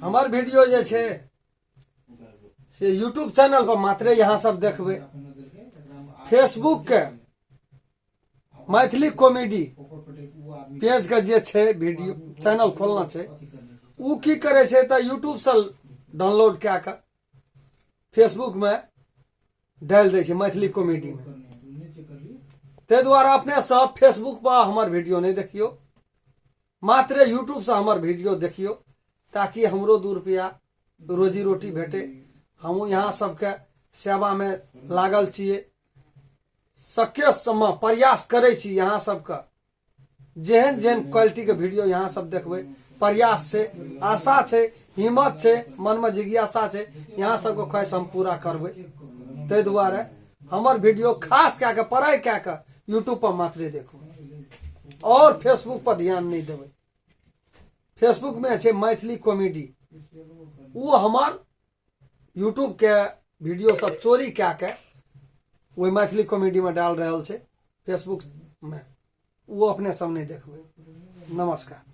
हमर वीडियो जे छै से यूट्यूब चैनल पर मात्रे यहाँ सब देखबै। फेसबुक के मैथिली कॉमेडी पेज के जे छै वीडियो चैनल खोलना छै, ओ की करै छै तऽ यूट्यूब से डाउनलोड कए कऽ फेसबुक में डालि दै छै मैथिली कॉमेडी में। ताहि दुआरे अपने सब फेसबुक पर हमर वीडियो नहि देखियौ, मात्र यूट्यूब से हमर वीडियो देखियौ, ताकि हमरो 2 रुपया रोजी रोटी भेटे। हमहूँ यहाँ सबके सेवामे लागल छियै, सके समय प्रयास करै छी यहाँ सबके जेहन जेहन क्वालिटीके वीडियो यहाँ सब देखबै। प्रयास छै, आशा छै, हिम्मत छै, मनमे जिज्ञासा छै, यहाँ सबके ख्वाहिश हम पूरा करबै। ताहि दुआरे हमर वीडियो खास कए कऽ पढ़ाइ कए कऽ यूट्यूब पर मात्रे देखू और फेसबुक पर ध्यान नहि देबै। फेसबुक में छै मैथिली कॉमेडी, ओ हमर यूट्यूब के वीडियो सब चोरी कए के ओहि मैथिली कॉमेडी में डाल रहल छै फेसबुक में, ओ अपने सब नहि देखबै। नमस्कार।